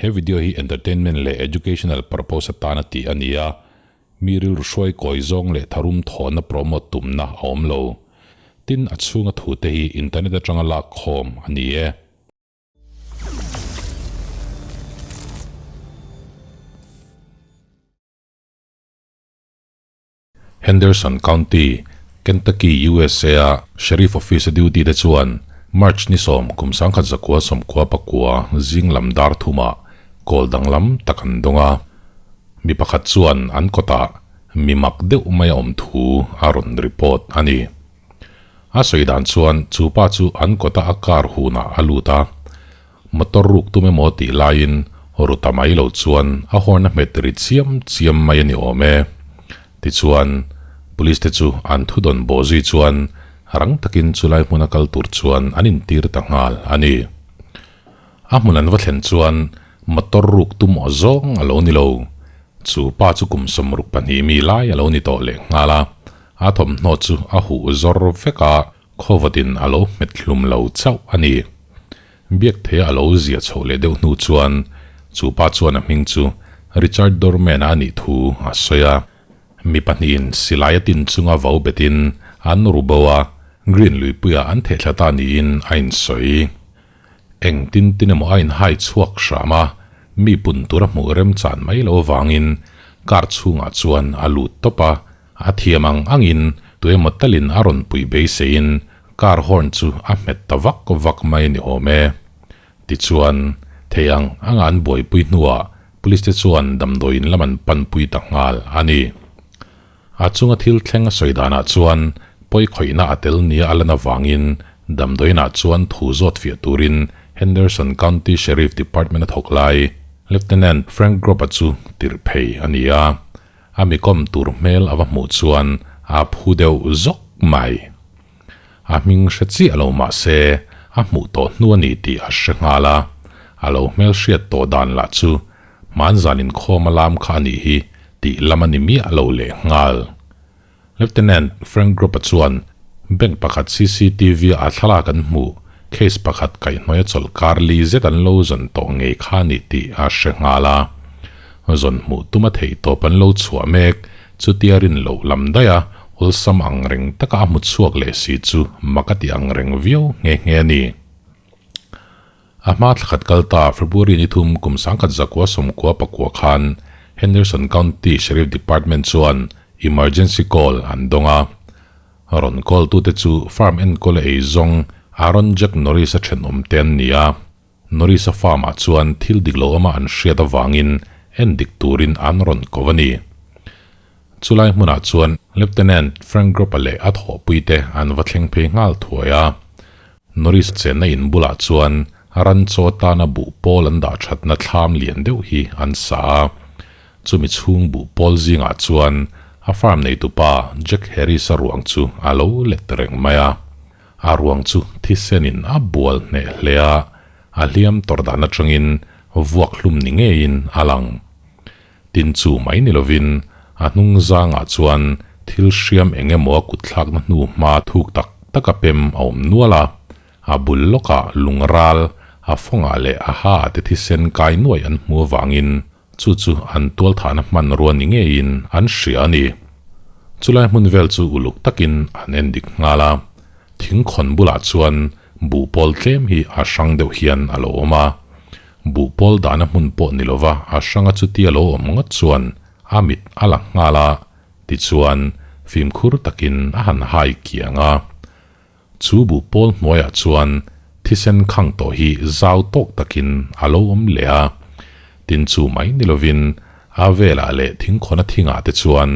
He video hi entertainment leh educational purpose atana tih a ni a, mi rilru hruai kawi zawng leh tharum thawhna promote tumna a awm lo. Tin, a chhunga thute hi internet atanga lak khawm a ni e. Henderson County, Kentucky, USA-a Sheriff Office-a duty te chuan March ni sawm kum 1999 zing lam dar thumah call danglam tak an dawng a. Mi pakhat chuan an kawtah mi mak deuh mai a awm thu a rawn report a ni. A sawi dan chuan chu pa chu an kawta a car hunah a lut a, motor ruk tum emaw tih laiin ru ta mai lo chuan a horn a hmet ri chiam chiam mai a ni awm e. Tichuan, police te chu an thudawn bawh zui chuan rang takin chulai hmuna kal tur chuan an intir ta nghal a ni. A hmun an va thlen chuan motor ruk tum aw zawng a lo ni lo. Chu pa chu kum 62 mi lai a lo ni tawh leh nghal a, a thawmhnaw chu a huh zawr vek a, khawvatin a lo hmet hlum lo chauh a ni. Biak theia a lo zia chhoh leh deuh hnu chuan chu pa chuan a hming chu Richard Dorman-a a nih thu a sawi a. Mi pahnihin silai a tin chunga vau betin an ru bo a, Green luipuiah an thehthla ta niin a insawi. Eng tin tin emaw a inhai chhuak hram a, mi pun tura hmuh remchan mai lo avangin car chhungah chuan a lut tawp a, a thiam ang angin tuemaw talin a rawn pui beiseiin car horn chu a hmet ta vak vak mai ni awm e. Tichuan, thei ang anga an buaipui hnuah police te chuan damdawiin lam an panpui ta nghal a ni. A chunga thil thleng a sawi danah chuan pawi khawihna a tel nia a lan avangin damdawiinah chuan thu zawt fiah turin Henderson County Sheriff Department a thawk lai Lieutenant Frank Grob-a chu tirh phei a ni a. A mi kawm tur hmel a va hmuh chuan a phu deuh zawk mai. A hming hre chiah lo mah se a hmuh tawh hnu a ni tih a hre nghal a, a lo hmel hriat tawh dan lah chu Hmanzan inkhawm a lam kha a nih hi tih lam a ni miah lo leh nghal. Lieutenant Frank Grob-a chuan bank pakhat CCTV a thlalak an hmuh case pakhat kaihhnawih a chawlh kar li zet an lo zawn tawh ngei kha a ni tih a hre nghal a. Zawn hmuh tuma theih tawp an lo chhuah mek chutia rin loh lam daih a awlsam ang reng taka a hmu chhuak leh si chu mak a ti ang reng viau nghe nghe a ni. A hma thla khat kal ta February ni thum kum 1999 khan Henderson County Sheriff Department chuan emergency call an dawng a. Rawn call tute chu farm enkawl a ei zawng Aaron Jack Norris-a thenawm te an ni a. Norris-a farm-ah chuan thil dik lo awma an hriat avangin en dik turin an rawn ko a ni. Chulai hmunah chuan Lieutenant Frank Gropp-a leh a thawhpuite an va thleng phei nghal thuai a. Norris chenna in bulah chuan ran chaw tana buh pawl an dah thatna thlam lian deuh hi an sa a. Chumi chhung buh pawl zingah chuan a farm neitupa Jack Harris-a ruang chu a lo let reng mai a. A ruang chu thisenin a bual hneh hle a, a hliam tawrh dan atangin vuak hlum ni ngeiin a lang. Tin chu mai ni lovin a hnung zangah chuan thil hriam eng emaw a kut thlakna hnu hma thuk tak tak a pem a awm nual a, a bul lawkah lung ral, a fawngah leh a ha ah te thisen kai nuaih an hmu avangin chu chu an tualthahna hmanrua ni ngeiin an hria a ni. Chulai hmun vel chu uluk takin an en dik nghal a, thingkhawn bulah chuan buh pawl tlem hi a hrang deuh hian a lo awm a, Buh pawl dahna hmun pawh ni lova a hranga chutia lo awm ngawt chuan a mit a la nghal a, tichuan fimkhur takin a han hai kiang a. Chu buh pawl hnuaiah chuan thisen khang tawh hi zau tawk takin a lo awm leh a, tin chu mai ni lovin a velah leh thingkhawna thingah te chuan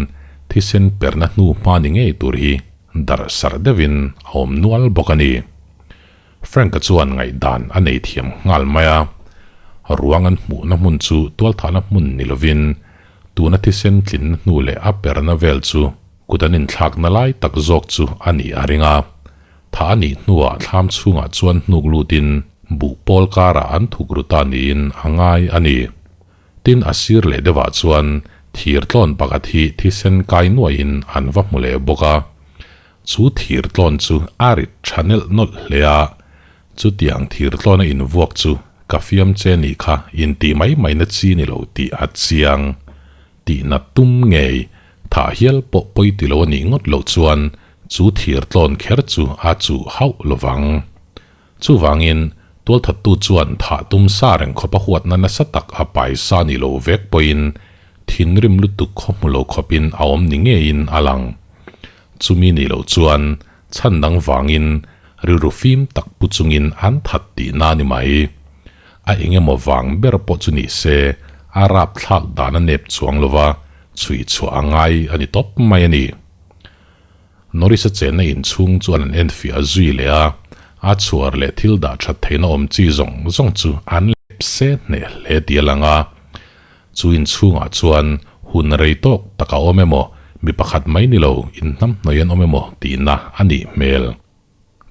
thisen perna hnu hma ni ngei tur hi darh sarh deuhin a awm nual bawk a ni. Frank-a chuan ngaihdan a nei thiam nghal mai a, ruang an hmuhna hmun chu tualthahna hmun ni lovin tuna thisen tlinna hnu leh a perna vel chu kut an inthlakna lai tak zawk chu a nih a ring a. Thah a nih hnuah thlam chhungah chuan hnuk lutin buh pawl karah an thuk ru ta niin a ngai a ni. Tin a sir leh deuhah chuan thir tlawn pakhat hi thisen kai nuaihin an va hmu leh bawk a. Chu thir tlawn chu a rit tha nelh nawlh hle a, chutiang thir tlawn a invuak chu Ka fiam che nih kha intih mai mai na chi ni lo tih a chiang. Tihna tum ngei, thah hial pawh pawi ti lo a nih ngawt loh chuan chu thir tlawn kher chu a chuh hauh lovang. Chuvangin, tualthattu chuan thah tum sa reng khawp a huatna nasa tak a pai sa ni lo vek pawhin thinrim lutuk khaw hmu lo khawpin a awm ni ngeiin a lang. Chumi nih loh chuan chhan dang vangin rilru fim tak pu chungin an that tihna a ni mai. A engemaw vang ber pawh chu ni se, a rapthlak dan a nep chuang lova chhui chhuah a ngai a ni tawp mai a ni. Norris-a chenna inchhung chu an enfiah zui leh a, a chhuar leh thil dah that theihna awm chi zawng zawng chu an lep se hneh hle tih a lang a. Chu inchhungah chuan hun rei tawk tak a awm emaw, mi pakhat mai ni lo inhnamhnawih an awm emaw tihna a nih hmel.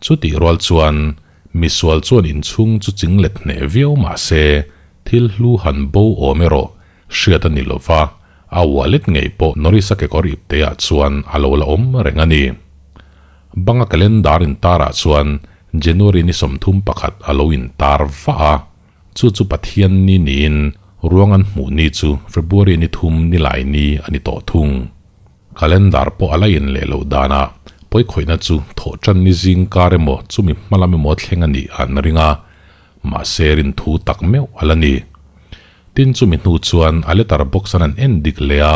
Chutih rual chuan misual chuan inchhung chu chinglet hneh viau mah se thil hlu han bo awm erawh hriat a ni lo va, a wallet ngei pawh Norris-a kekawr ipteah chuan a lo la awm reng a ni. Banga calendar intarah chuan January ni 31 a lo intar vah a, chu chu Pathian ni niin ruang an hmuh ni chu February ni thum ni lai ni a ni tawh thung. Calendar pawh a la in leh loh danah pawikhawihna chu thawh tan ni zing kar emaw chumi hma lam emaw thleng a nih an ring a, mahse rin thu tak meuh a la ni. Tin chumi hnu chuan a letter box an an en dik leh a,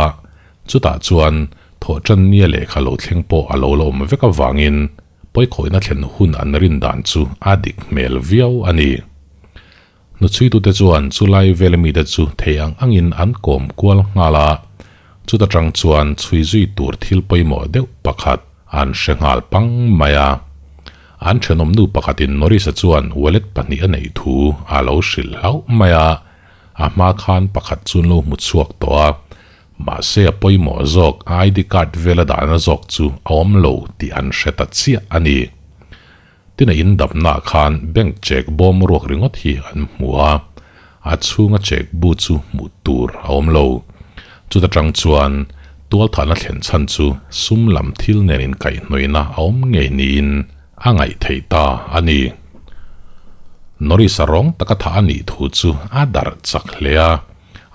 chutah chuan thawh tan nia lehkha lo thleng pawh a lo la awm vek avangin pawikhawihna thlen hun an rin dan chu a dik hmel viau a ni. Hnuchhuitute chuan chulai vela mite chu thei ang angin an kawm kual nghal a, chuta tang chuan chhui zui tur thil pawimawh deuh pakhat an hre nghal pang mai a. An thenawmnu pakhatin Norris-a chuan wallet pahnih a neih thu a lo hrilh hlauh mai a, a hma khan pakhat chu an lo hmu chhuak tawh a, mahse a pawimawh zawk a ID card vela dahna zawk chu a awm lo tih an hre ta chiah a ni. Tin a in dapnaah khan bank check bawm ruak ringawt hi an hmu a, a chhunga check bu chu hmuh tur a awm lo. Chuta tang chuan tualthahna thlen chhan chu sum lam thil nen inkaihhnawihna a awm ngei niin a ngaih theih ta a ni. Norris-a rawng taka thah a nih thu chu a darh chak hle a,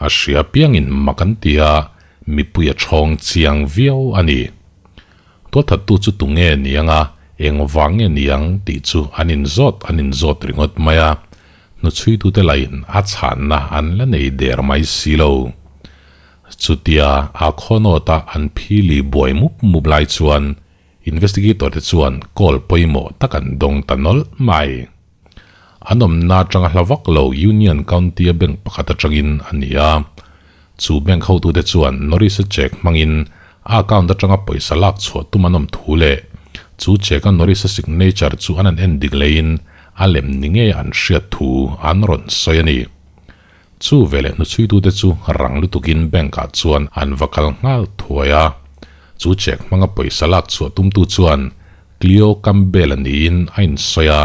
a hria piangin mak an ti a, mipui a chhawng chiang viau a ni. Tualthattu chu tunge niang a, eng vang nge niang tih chu an inzawt an inzawt ringawt mai a, hnuchhuitute lahin a chhanna an la nei der mai si lo. Chutia a khawnawta an phili buai mup mup lai chuan investigator te chuan call pawimawh tak an dawng ta nawlh mai. An awmna atanga hla vak lo Union County-a bank pakhat atangin a ni a. Chu bank hotute chuan Norris-a cheque hmangin a account atanga pawisa lak chhuah tum an awm thu leh chu cheque-a Norris-a signature chu an han en dik leiin a lem ni ngei an hriat thu an rawn sawi a ni. Chu veleh hnuchhuitute chu rang lutukin bank-ah chuan an va kal nghal thuai a. Chu cheque hmanga pawisa lak chhuah tumtu chuan Cleo Campbell-a niin a insawi a,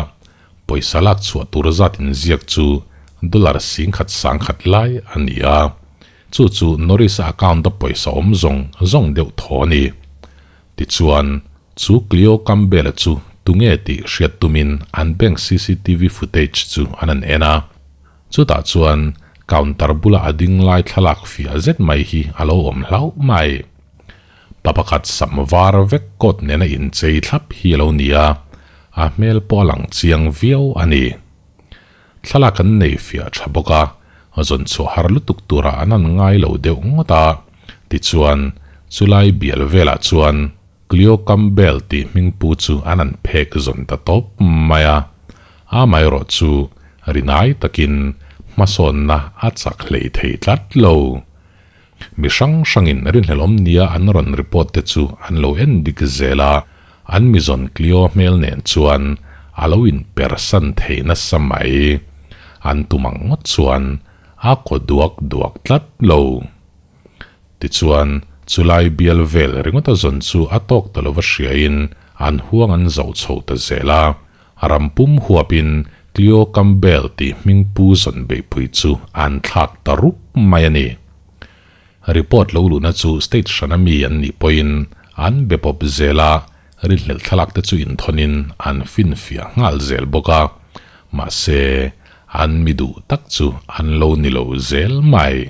pawisa lak chhuah tur zat inziak chu dollar singkhat sangkhat lai a ni a, chu chu Norris-a account-a pawisa awm zawng zawng deuh thaw a ni. Tichuan, chu Cleo Campbell-a chu tunge tih hriat tumin an bank cctv footage chu an han en a. Chutah chuan counter bula a ding lai thlalak fiah zet mai hi a lo awm hlauh mai. Pa pakhat sam var vek coat nena inchei thlap hi a lo ni a, a hmel pawh a lang chiang viau a ni. Thlalak an nei fiah tha bawk a, zawn chhuah har lutuk turah an han ngai lo deuh ngawt a, tichuan chulai bial velah chuan Cleo Campbell tih hming pu chu an han phek zawn ta tawp mai a, amaherawh chu rinai takin hmasawnna a chak hlei thei tlat lo. Mi hrang hrangin rinhlelawm nia an rawn report te chu an lo en dik zel a, an mizawn Cleo hmel nen chuan a lo inpersan thei nasa mai. An tum ang ngawt chuan a kaw duak duak tlat lo. Tichuan, chulai bial vel ringawta zawn chu a tawk ta lova hriain an huang an zoh chho ta zel a. Rampum huapin Cleo Campbell tih hming pu zawn beihpui chu an thlak ta rup mai a ni. Report lo luhna chu state hrana mi an nih pawhin an be pawp zel a, rinhlelh thlalak te chu inthawnin an finfiah nghal zel bawk a. Mahse, an mi duh tak chu an lo ni lo zel mai.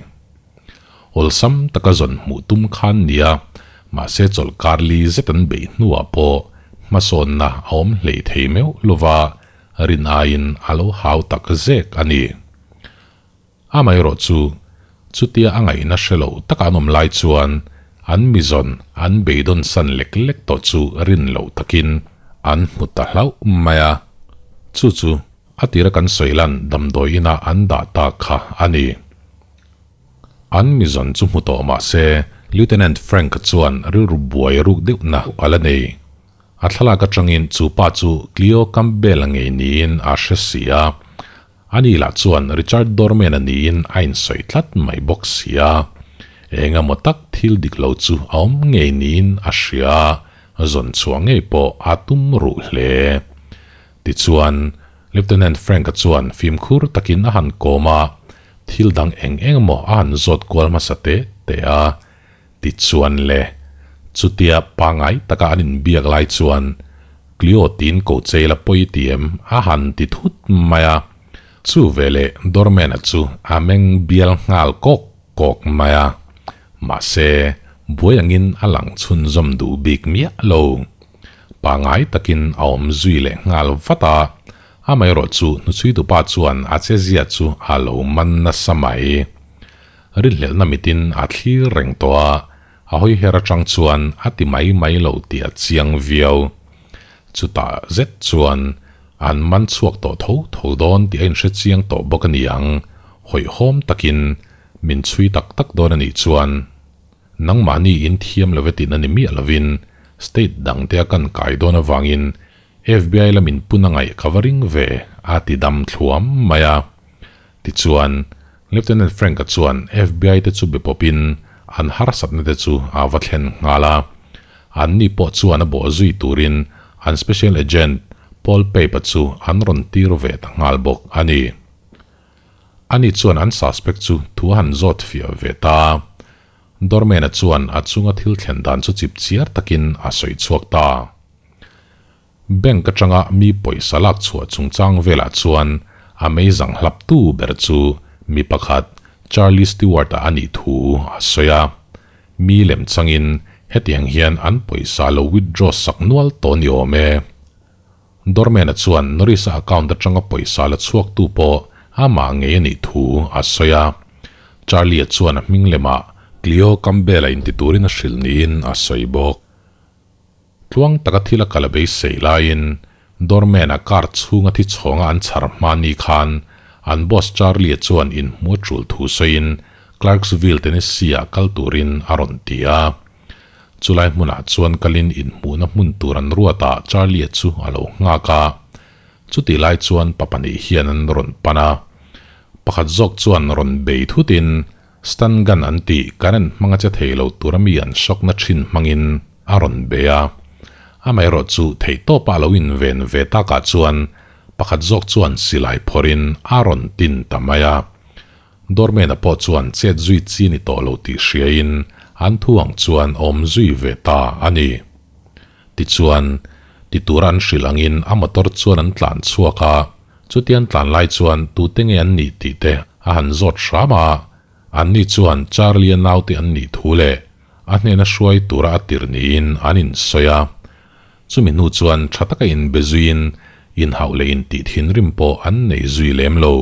Awlsam taka zawn hmuh tum khan nia, mahse chawlhkar li zet an beih hnuah pawh hmasawnna a awm hlei thei meuh lova rin aiin a lo hau tak zek a ni. Amaherawh chu, chutia a ngaihna hre lo taka an awm lai chuan an mizawn an beidawn san lek lek tawh chu rin loh takin an hmu ta hlauh mai a. Chu chu a tira kan sawi lan damdawi inah an dah tak kha a ni. An mizawn chu hmu tawh mah se, Lieutenant Frank chuan rilru buai ruk deuhna a la nei. A thlalak atangin chu pa chu Cleo Campbell-a ngei niin a hre si a. Ani lah chuan Richard Dorman-a niin a insawi tlat mai bawk si a. Eng emaw tak thil dik lo chu a awm ngei niin a hria a, zawn chhuah ngei pawh a tum ruh hle. Tichuan, Lieutenant Frank-a chuan fimkhur takin a han kawm a, thil dang eng eng emaw a han zawt kual hmasa te te a. Tichuan le, chutia pangngai taka an inbiak lai chuan Cleo tiin ko chei la pawi ti em a han ti thut mai a. Chu veleh doorman-a chu a meng bial nghal kawk kawk mai a. Mahse, buai angin a lang chhunzawm duh bik miah lo. Pangngai takin a awm zui leh nghal vat a, amaherawh chu hnuchhuitupa chuan a chezia chu a lo man nasa mai. Rinhlelhna mitin a thlir reng tawh a, a hawi her atang chuan a ti mai mai lo tih a chiang viau. Chutah zet chuan an man chhuak tawh tho tho dawn tih a inhre chiang tawh bawk a ni ang, hawihhawm takin min chhui tak tak dawn a nih chuan nangmahni in thiam lo e tihna ni miah lovin state dangte a kan kai dawn avangin FBI lamin pun a ngaih ka va ring ve a ti dam thluam mai a. Tichuan, Lieutenant Frank-a chuan FBI te chu be pawpin an harsatna te chu a va thlen nghal a. Anni pawh chuan a bawh zui turin an Special Agent Paul Pape-a chu an rawn tir ve ta nghal bawk a ni. Ani chuan an suspect chu thu a han zawt fiah ve ta a. Dorman-a chuan a chunga thil thlen dan chu chip chiar takin a sawi chhuak ta. Bank atanga mi pawisa lak chhuah chungchang velah chuan a meizang hlaptu ber chu mi pakhat Charlie Stewart-a a nih thu a sawi a. Mi lem changin hetiang hian an pawisa lo withdraw sak nual tawh ni awm e. Dorman-a chuan Norris-a account atanga pawisa la chhuaktu pawh amah ngei a nih thu a sawi a. Charlie-a chuan a hming lemah Cleo Campbell-a inti turin a hrilh niin a sawi bawk. Tluang taka thil a kal a beisei laiin Dorman-a car chhunga thi chhawnga an chhar hma ni khan an boss Charlie-a chuan inhmu a tul thu sawiin Clarksville, Tennessee-ah kal turin a rawn ti a. Chulai hmunah chuan kalin inhmuhna hmun tur an ruatah Charlie-a chu a lo nghak a. Chutih lai chuan pa pahnih hian an rawn pan a. Pakhat zawk chuan rawn bei thutin Stun gun an tih current hmanga che thei lo tura mi an shock na thin hmangin a rawn bei a. Amaherawh chu theihtawpa a lo inven ve takah chuan pakhat zawk chuan silai phawrhin a rawn tin ta mai a. Doorman-a pawh chuan chet zui chi ni tawh lo tih hriain an thu ang chuan awm zui ve ta a ni. Tichuan, ti tura an hrilh angin a motor chuan an tlan chhuak a. Chutian tlan lai chuan tute nge an nih tih te a han zawt hram a, anni chuan Charlie-a naute an nih thu leh a hnena hruai tura a tirh niin an insawi a. Chumi hnu chuan tha taka inbe zuiin inhauh leh intih thinrim pawh an nei zui lem lo.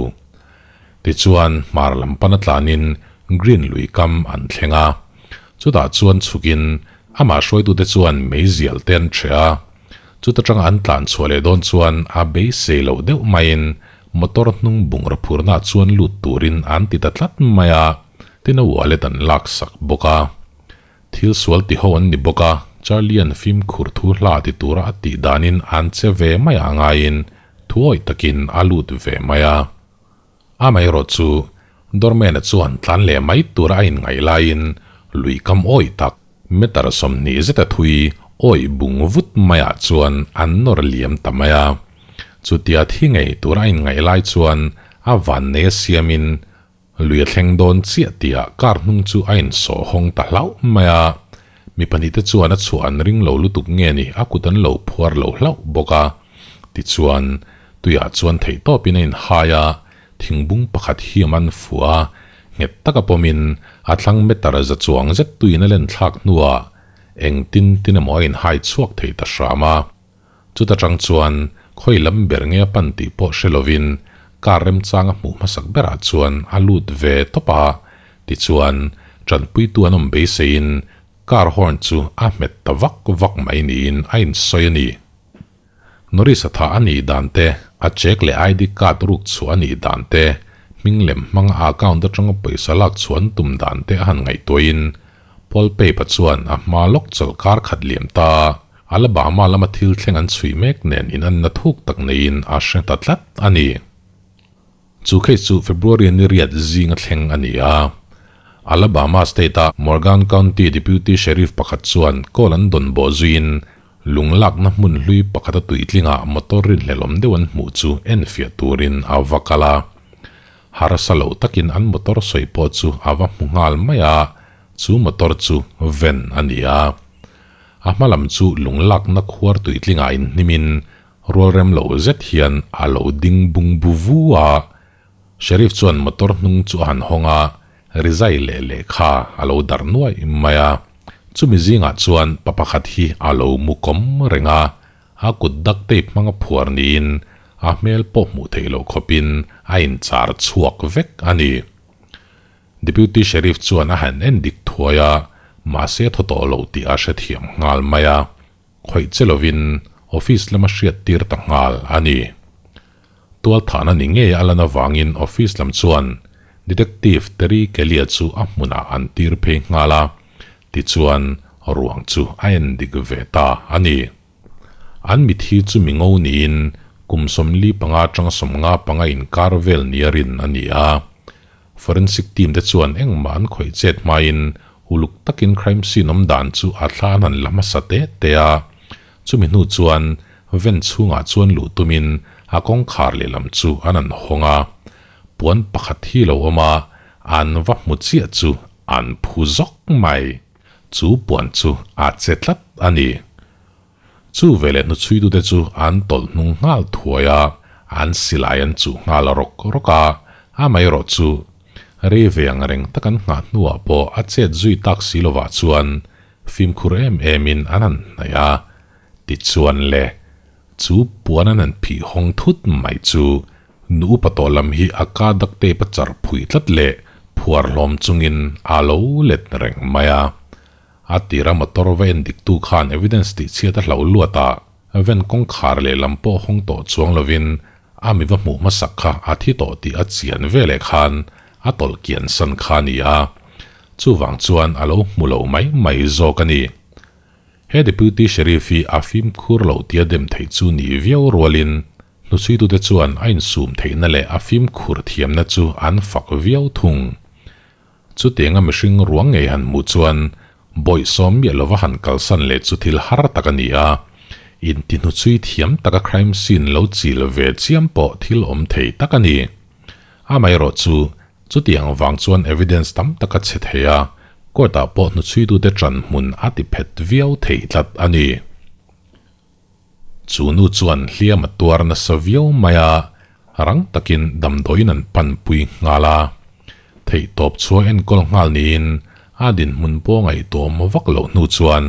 Tichuan hmar lam pana tlanin Green lui kam an thleng a, chutah chuan chhukin amah hruaitute chuan meizial te an ṭheh a. Chuta tanga an tlan chhuah leh dawn chuan a beisei loh deuh maiin motor hnung bungraw phurna chuan lut turin an ti ta tlat mai a, tin a wallet an lak sak bawk a. Thil sual ti ho an ni bawk a, Charlie-a'n fimkhur thu hla ti tura a tih danin an che ve mai a ngaiin thuawih takin a lut ve mai a. Amaherawh chu Dorman-a chuan tlan leh mai tura a inngaih laiin lui kam awih tak, meter 20 zeta thui awih bung vut maiah chuan an nawr liam ta mai a. Chutia thi ngei tura a inngaih lai chuan a vannei a siamin lui a thleng dawn chiah tihah car hnung chu a insawh hawng ta hlauh mai a. Mi pahnihte chuan a chhuah an ring lo lutuk nge ni a kut an lo phuar lo hlauh bawk a. Tichuan, tuiah chuan theihtawpin a inhai a. thingbung pakhat hi a man fuh a, nghet taka pawmin a thlang meter za chuang zet tuin a len thlak hnuah engtin tin emaw a inhai chhuak thei ta hram a. Chuta tang chuan khawi lam ber nge a pan tih pawh hre lovin car remchang a hmuh hmasak berah chuan a lut ve tawp a, tichuan tanpuitu an awm beiseiin car horn chu a hmet ta vak vak mai niin a insawi a ni. Norris a thah a nih dan te, a check leh ID card ruk chhuah a nih dan te, hming lem hmanga a account atanga pawisa lak chhuah an tum dan te a han ngaihtuahin Paul Pape-a chuan a hma lawk chawlh kar khat liam ta Alabama lama thil thleng an chhui mek nen inanna thuk tak neiin a hre ta tlat a ni. Chu case chu February ni riat zinga thleng a ni a. Alabama state-a Morgan County Deputy Sheriff pakhat chuan call an dawn bawh zuiin lunglakna hmun hlui pakhata tuitlingah motor rinhlelawm deuh an hmuh chu enfiah turin a va kal a. Harsa lo takin an motor sawi pawh chu a va hmu nghal mai a, chu motor chu van a ni a. A hma lam chu lunglakna khuar tuitlingah inhnimin rualrem lo zet hian a lo ding bung bu vu a. Sheriff chuan motor hnung chu a han hawng a, rizai leh lehkha a lo darh nuaih mai a. Chumi zingah chuan pa pakhat hi a lo mu kawm reng a, a kut duct tape hmanga phuar niin a hmel pawh hmuh theih loh khawpin a inchar chhuak vek a ni. Deputy Sheriff chuan a han en dik thuai a, mahse a thaw tawh lo tih a hrethiam nghal mai a, khawih che lovin office lama hriat tir ta nghal a ni. Tualthahna ni ngei a lan avangin office lam chuan Detective Terry Kelly-a chu a hmunah an tir phei nghal a, tichuan ruang chu a en dik ve ta a ni. An mithi chu mi ngo niin kum 45 atanga 55 inkar vel nia rin a ni a. Forensic team te chuan engmah an khawih chet hmain uluk takin crime scene awm dan chu a thla an han la hmasa te te a. Chumi hnu chuan van chhungah chuan luh tumin a kawngkhar lehlam chu an han hawng a. Puan pakhat hi lo awm a, an va hmu chiah chu an phu zawk mai. Chu puan chu a che tlat a ni. Chu veleh hnuchhuitute chu an tawlh hnung nghal thuai a, an silai an chuh nghal rawk rawk a, amaherawh chu rei ve ang reng tak an nghah hnuah pawh a chet zui tak si lovah chuan fimkhur em emin an han hnaih a, tichuan le, chu puan an han phih hawng thut mai chu nu upa tawh lam hi a ka dak tape a char phui tlat leh phuar hlawm chungin a lo let reng mai a. A tira motor va en diktu khan evidence tih chhiat a hlauh luat a, van kawngkhar leh lam pawh hawng tawh chuang lovin a mi va hmuh hmasak kha a thi tawh tih a chian veleh khan a tawlh kian san kha a ni a, chuvang chuan a lo hmu lo mai mai zawk a ni. He Deputy Sheriff hi a fimkhur lo tia dem theih chu ni viau rualin hnuchhuitute chuan a insum theihna leh a fimkhur thiamna chu an fak viau thung. Chutianga mihring ruang ngei han hmuh chuan bawih sawm miah lova han kalsan leh chu thil har tak a ni a, intihnuchhui thiam taka crime scene lo chil ve chiam pawh thil awm thei tak a ni. Amaherawh chu, chutiang vang chuan evidence tam tak a chhe thei a, court-ah pawh hnuchhuitute ṭan hmun a ti phet viau theih tlat a ni. Chu nu chuan hliam a tuar nasa viau mai a, rang takin damdawiin an panpui nghal a. Theihtawp chhuah enkawl nghal niin a dinhmun pawh ngaihtuahawm vak loh hnu chuan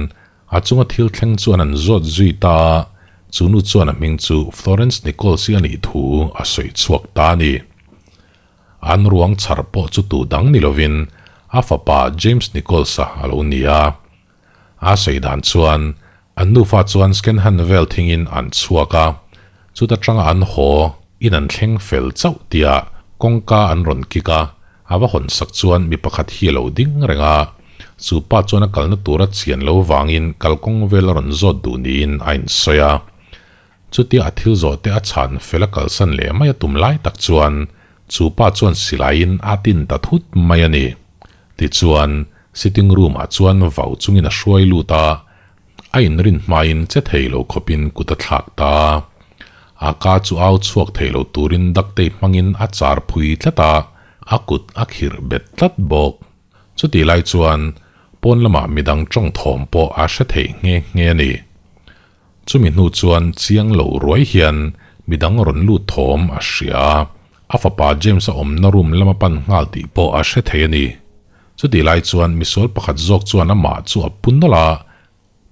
a chunga thil thleng chuan an zawt zui ta a, chu nu chuan a hming chu Florence Nichols-i a nih thu a sawi chhuak ta a ni. An ruang chhar pawh chu tu dang ni lovin a fapa James Nichols-a a lo ni a. A sawi dan chuan an nufa chuan Scanhan vel thingin an chhuak a, chuta tanga an haw in an thleng fel chauh tia kawngka an rawn kik a, a va hawn sak chuan mi pakhat hi a lo ding reng a, chu pa chuan a kalna tura chian lo vangin kalkawng vel a rawn zawt duh niin a insawi a. Chutia a thil zawh te a chhan fel a kalsan leh mai a tum lai tak chuan chu pa chuan silaiin a tin ta thut mai a ni. Tichuan, sitting room ah chuan vau chungin a hruai lut a, a inrin hmain che thei lo khawpin kut a thlak ta. A ka chu au chhuak thei lo turin duct tape hmangin a char phui tlat a, a kut a khirh bet tlat bawk. Chutih lai chuan pawn lamah midang tawng thawm pawh a hre thei nghe nghe a ni. Chumi hnu chuan chiang lo ruai hian midang rawn lut thawm a hria a. A fapa James-a awmna room lam a pan nghal tih pawh a hre thei a ni. Chutih lai chuan misual pakhat zawk chuan amah chu a pu nawlh a,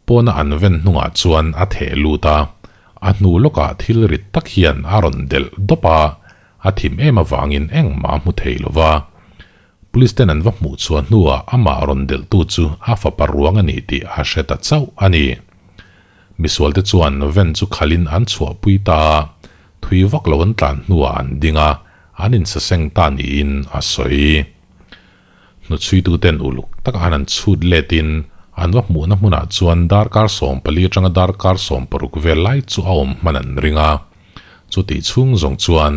pawna an ven hnungah chuan a theh lut a. A hnu lawkah thil rit tak hian a rawn delh dawp a, a thim em avangin engmah a hmu thei lo va. Police ten an va hmuh chhuah hnuah amah rawn delhtu chu a fapa ruang a ni tih a hre ta chauh a ni. Misualte chuan van chu khalin an chhuahpui ta a, thui vak lo an tlan hnuah an ding a, an insaseng ta niin a sawi. Hnuchhuituten uluk taka an han chhut letin an va hmuhna hmunah chuan darkar 14 atanga darkar 16 vel lai chu a awm hman an ring a. Chutih chhung zawng chuan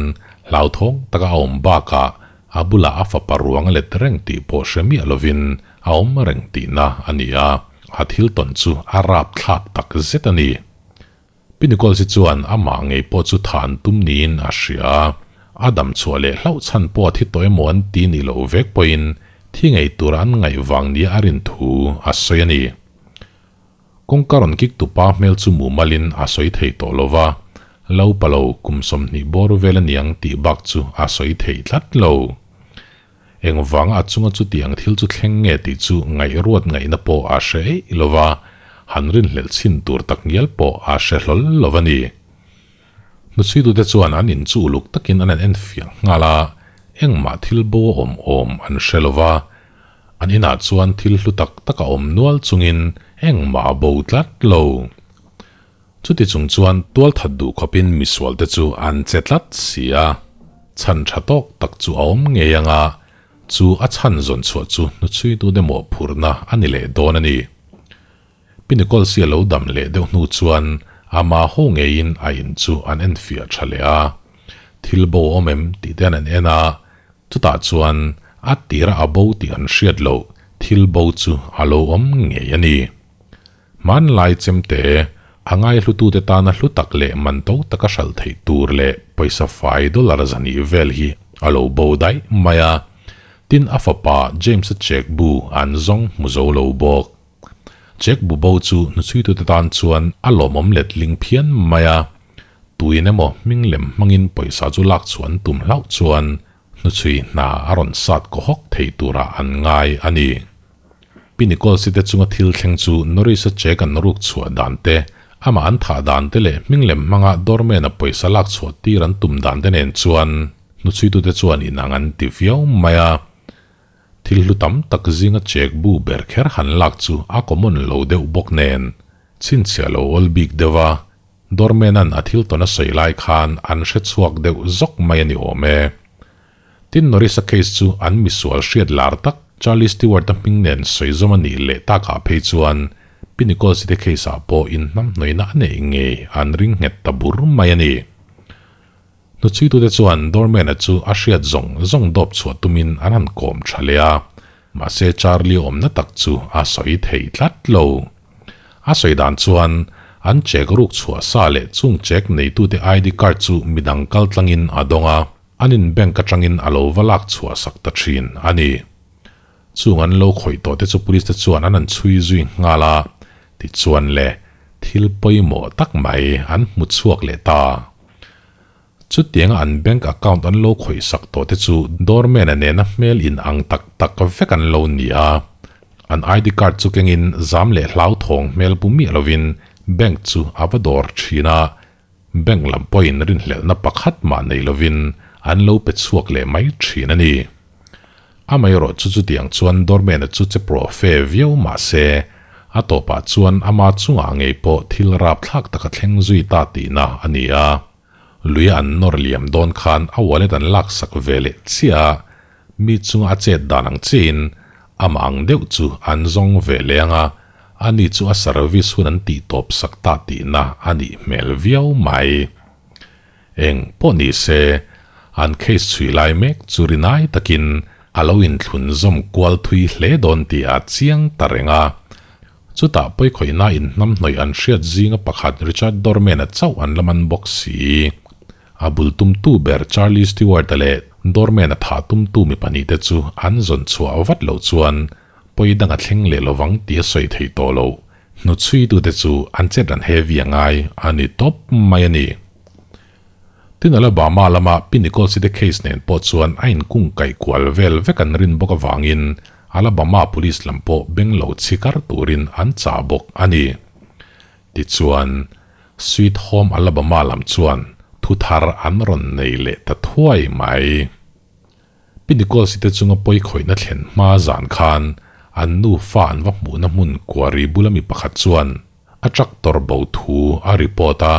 hlauthawng taka a awm bakah A bulah a fapa ruang a let reng tih pawh hre miah lovin a awm reng tihna a ni a, a thil tawn chu a rapthlak tak zet a ni. Pi Nichols-i chuan amah ngei pawh chu tha an tum niin a hria a, a dam chhuah leh hlauh chhan pawh a thi tawh emaw an ti nih loh vek pawhin thi ngei tura an ngaih vang nia a rin thu a sawi a ni. Kawngka rawn kik tupa hmel chu mumalin a sawi thei tawh lo va, lo pa lo kum 20 bawr vel a niang tih bak chu a sawi thei tlat lo. Engvanga a chunga chutiang thil chu thleng nge tih chu ngaihruat ngaihna pawh a hre eih lo va, han rinhlelh chhin tur tak ngial pawh a hre hlawl lo a ni. Hnuchhuitute chuan an in chu uluk takin an han enfiah nghal a, engmah thil bo a awm awm an hre lo va, an inah chuan thil hlu tak tak a awm nual chungin engmah a bo tlat lo. Chuti chung chuan tual that duh khawpin misualte chu an che tlat si a, chhan tha tawk tak chu a awm ngei ang a, chu a chhan zawn chhuah chu hnuchhuitute mawhphurhna a ni leh dawn a ni. Pi Nicole-si a lo dam leh deuh hnu chuan ama ho ngeiin a in chu an enfiah tha leh a. Thil bo a awm em tih te an en en a, chutah chuan a tira a bo tih an hriat loh thil bo chu a lo awm ngei a ni. Hmanlai chemte, a ngaihlutute tana hlu tak leh man to taka hralh theih tur leh pawisa fai dollar zahnih vel hi a lo bo daih mai a. Tin, a fapa James-a check bu an zawng hmu zo lo bawk. Jack Bubo chu hnuchhuitute tan chuan a lawmawm letling phian mai a, tuin emaw hming lem hmangin pawisa chu lak chhuah an tum hlauh chuan hnuchhui hna a rawn sat kaw hawk thei turah an ngai a ni. Pi Nichols-i te chunga thil thleng chu Norris-a Jack an ruk chhuah dan te, amah an thah dan te leh hming lem hmanga doorman-a pawisa lak chhuah tir an tum dan te nen chuan hnuchhuitute chuan inang an ti viau mai a. Thil hlu tam tak zinga check bu ber kher han lak chu a common lo deuh bawk nen, chhinchhiah lo awl bik deuh a, doorman-a'n a thil tawn a sawi lai khan an hre chhuak deuh zawk mai a ni awm e. Tin Norris-a case chu an misual hriat lar tak Charlie Stewart-a hming nen sawi zawm a nih leh takah phei chuan Pi Nichols-i te case-ah pawh inhnamhnawihna a neih ngei an ring nghet ta bur mai a ni. Hnuchhuitute chuan doorman-a chu a hriat zawng zawng dawp chhuah tumin an han kawm tha leh a, mahse Charlie awmna tak chu a sawi thei tlat lo. A sawi dan chuan an check ruk chhuah sa leh chung check neitute ID card chu midang kal tlangin a dawng a, an in bank atangin a lo va lak chhuah sak ta thin a ni. Chung an lo khawih tawh te chu police te chuan an han chhui zui nghal a, tichuan le thil pawimawh tak mai an hmu chhuak leh ta. Chutianga an bank account an lo khawih sak tawh te chu doorman-a nena hmel in ang tak tak vek an lo ni a. An ID card chu kengin zam leh hlauthawng hmel pu miah lovin bank chu a va dawr thin a, bank lam pawhin rinhlelhna pakhat mah nei lovin an lo pe chhuak leh mai thin a ni. Amaherawh chu chutiang chuan doorman-a chu che profe viau mah se, a tawpah chuan ama chungah ngei pawh thil rapthlak tak a thleng zui ta tihna a ni a. Luia an nawr liam dawn khan a wallet an laksak ve leh chiah a, mi chunga a chet dan ang chiahin amah ang deuh chu an zawng ve leh ang a, ani chu a service hun an tih tawp sak ta tihna a nih hmel viau mai. Eng pawh ni se, an case chhui lai mek chu rinai takin a lo inthlun zawm kual thui hle dawn tih a chiang ta reng a. Chutah pawikhawihna inhnamhnawih an hriat zinga pakhat Richard Dorman-a chauh an la man bawk si. A bul tumtu ber Charlie Stewart-a leh Dorman-a thah tumtu mi pahnihte chu an zawn chhuah vat loh chuan pawi dang a thleng leh lovang tih a sawi theih tawh loh. Hnuchhuitute chu an chet ran heavy a ngai a ni tawp mai a ni. Tin Alabama lama Pi Nichols-i te case nen pawh chuan a inkung kaih kual vel vek an rin bawk avangin Alabama police lam pawh beng lo chhikar turin an chah bawk a ni. Tichuan, Sweet Home Alabama lam chuan thu thar an rawn nei leh ta thuai mai. Pi Nichols-i te chunga pawi khawihna thlen hma zan khan an nufa an va hmuhna hmun kuari bula mi pakhat chuan a tractor bo thu a report a.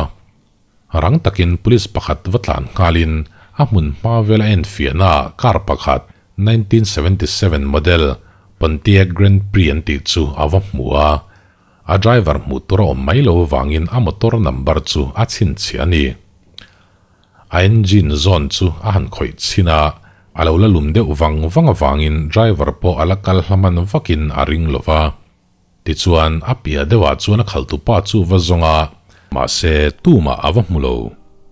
Rang takin police pakhat va tlan nghalin a hmun hma vel a enfiahna ah car pakhat 1977 model Pontiac Grand Prix an tih chu a va hmu a, a driver hmuh tur a awm mai lo avangin a motor number chu a chhinchhiah a ni. A engine zawn chu a han khawih chhin a, a lo la lum deuh vang vang avangin driver pawh a la kal hla hman vakin a ring lo va. Tichuan, a piah deuhah chuan a khalhtupa chu va zawng a, mahse, tumah a va hmu lo.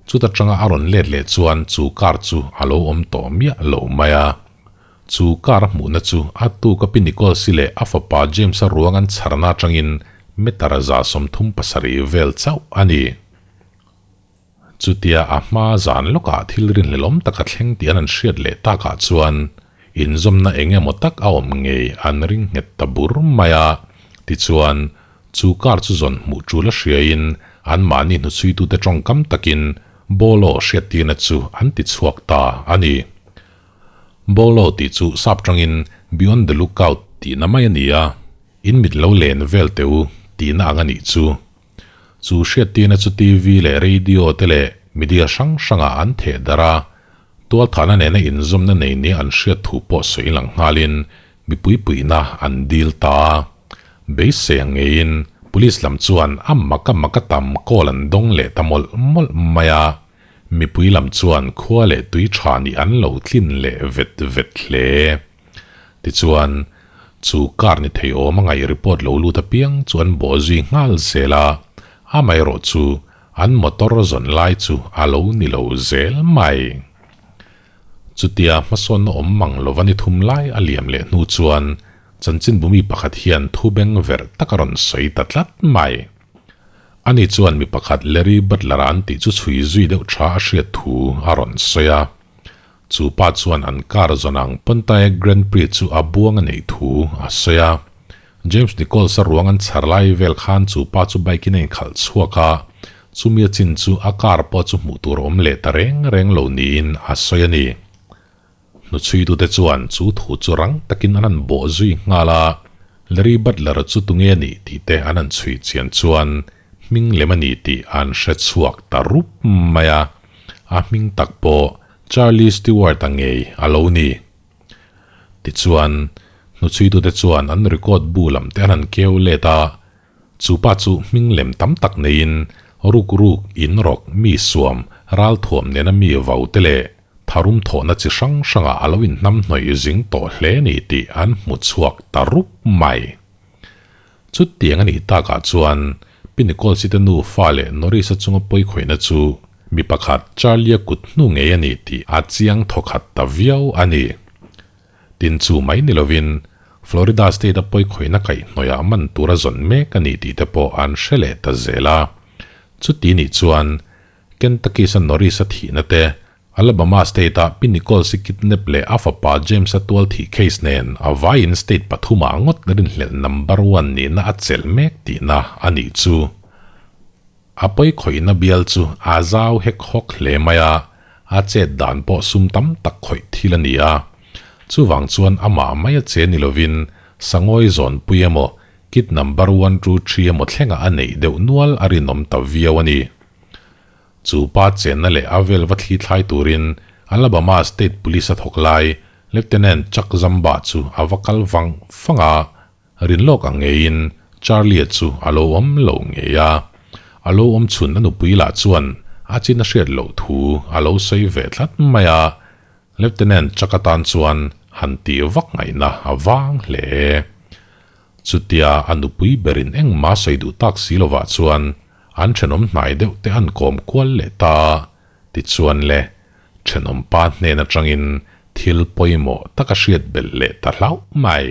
Chuta tanga a rawn let leh chuan chu car chu a lo awm tawh miah lo mai a. Chu car a hmuhna chu a tuka Pi Nichols-i leh a fapa James-a ruang an chharna atangin meter 37 vel chauh a ni. Chutia a hma zan lawkah thil rinhlelawm taka thleng tih an an hriat leh takah chuan inzawmna eng emaw tak a awm ngei an ring nghet ta bur mai a. Tichuan, chu car chu zawn hmuh tul a hriain anmahni hnuchhuitute tawngkam takin Bolo hriattirna chu an ti chhuak ta a ni. Bolo tih chu sap tangin Be on the lookout tihna mai a ni a, in mit lo len vel teh u tihna ang a nih chu. Chu hriattirna chu TV leh radio te leh media hrang hrangah an theh darh a, tualthahna nena inzawmna nei nia an hriat thu pawh sawi lang nghalin mipui puihna an dil ta a. Beisei ang ngeiin police lam chuan a maka maka tam call an dawng leh ta mawlh mawlh mai a, mipui lam chuan khua leh tui tha nih an lo tlin leh vet vet hle. Tichuan, chu car ni thei awm a ngaih report lo lut apiang chu an bawh zui nghal zel a, amaherawh chu an motor zawn lai chu a lo ni lo zel mai. Chutia hmasawnna awm mang lova ni thum lai a liam leh hnu chuan chanchinbumi pakhat hian thu beng verh tak a rawn sawi ta tlat mai. Ani chuan mi pakhat Larry Butler-a an tih chu chhui zui deuh tha a hriat thu a rawn sawi a. Chu pa chuan an car zawn ang Pontiac Grand Prix chu a buang a neih thu a sawi a. James Nichols-a ruang an chhar lai vel khan chu pa chu bike in a inkhalh chhuak a, chumi a chin chu a car pawh chu hmuh tur a awm leh ta reng reng lo niin a sawi a ni. Hnuchhuitute chuan chu thu chu rang takin an han bawh zui nghal a, Larry Butler chu tunge a nih tih te an han chhui chian chuan hming lem a ni tih an hre chhuak ta rup mai a, a hming tak pawh Charlie Stewart-a ngei a lo ni. Tichuan, hnuchhuitute chuan an record bu lam te an han keu let a, chu pa chu hming lem tam tak neiin ruk ruk, in rawk, mi suam, ralthuam nena mi vau te leh tharum thawhna chi hrang hrangah a lo inhnamhnawih zing tawh hle ni tih an hmu chhuak ta rup mai. Chutiang a nih takah chuan Pi Nichols-i te nufa leh Norris-a chunga pawi khawihna chu mi pakhat Charlie-a kut hnu ngei a ni tih a chiang thawkhat ta viau a ni. Tin chu mai ni lovin Florida State-a pawi khawihna kaihhnawihah man tura zawn mek a ni tih te pawh an hre leh ta zel a. Chuti nih chuan Kentucky-sa Norris-a thihna te Alabama state-a Pi Nichols-i kidnap leh a fapa James-a tual thih case nen a vaiin state pathumah ngawt rinhlelh number one nihna a chelh mek tihna a nih chu. A pawi khawihna bial chu a zau hek hawk hle mai a, a chet dan pawh sum tam tak khawih thil a ni a. Chuvang chuan amah mai a che ni lovin Sangawi zawnpui emaw kid number one two three emaw thlengah a neih deuh nual a rinawm ta viau a ni. Chu pa chenna leh a vel va thli thlai turin Alabama State Police a thawk lai Lieutenant Chuck Zamba chu a va kal vang vang a, rinlawk ang ngeiin Charlie-a chu a lo awm lo ngei a. A lo awm chhun a nupui lah chuan a chin a hriat loh thu a lo sawi ve tlat mai a, Lieutenant Chuck atan chuan han tih vak ngaihna a vang hle. Chutia a nupui berin engmah sawi duh tak si lovah chuan An thenawm hnai deuh te an kawm kual leh ta a, tichuan le, thenawm pa hnen atangin thil pawimawh tak a hriat belh leh ta hlauh mai.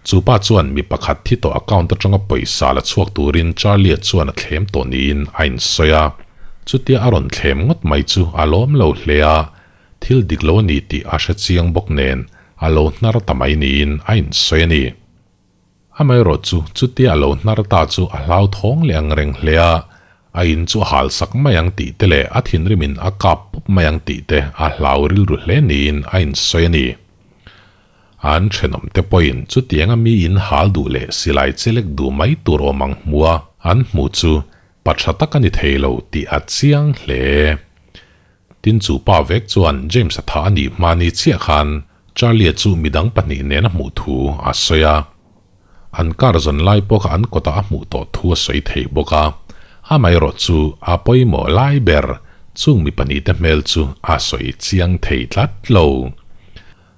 Chu pa chuan mi pakhat thi tawh account atanga pawisa la chhuak turin Charlie-a chuan a thlem tawh niin a insawi a. Chutia a rawn thlem ngawt mai chu a lawm lo hle a, thil dik lo a ni tih a hre chiang bawk nen a lo hnar ta mai niin a insawi a ni. Amaherawhchu chutia a lo hnar ta chu a hlauthawng leh ang reng hle a, a in chu a hal sak mai ang tih te leh a thinrimin a kap pawp mai ang tih te a hlau rilru hle niin a insawi a ni. An thenawm te pawhin chutianga mi in hal duh leh silai chelek duh mai tur awm ang hmua an hmuh chu pa tha tak a ni thei lo tih a chiang hle. Tin chu pa vek chuan James-a tha a nih hma ni chiah khan Charlie-a chu midang pahnih nen a hmuh thu a sawi a. An kar zawn lai pawh kha an kawtah a hmuh tawh thu a sawi thei bawk a. Amaherawh chu a pawimawh lai ber chung mi pahnihte hmel chu a sawi chiang thei tlat lo.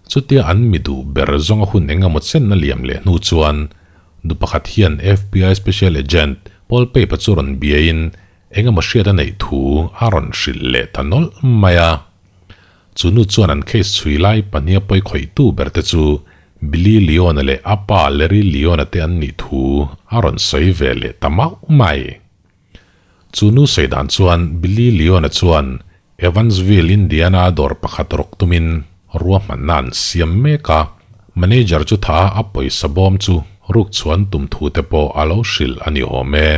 Chutia an mi duh ber zawnga hun eng emaw chen a liam leh hnu chuan nu pakhat hian FBI Special Agent Paul Pape-a chu rawn biain eng emaw hriat a neih thu a rawn hrilh leh ta nawlh mai a. Chu nu chuan an case chhui lai pahniha pawi khawihtu ber te chu Billy Leon-a leh a pa Larry Leon-a te an nih thu a rawn sawi ve leh ta mauh mai. Chu nu sawi dan chuan Billy Leon-a chuan Evansville, Indiana-a dawr pakhat rawk tumin ruahmanna an siam mek a, manager chu tha a pawisa bawm chu ruk chhuan tum thu te pawh a lo hrilh a ni awm e.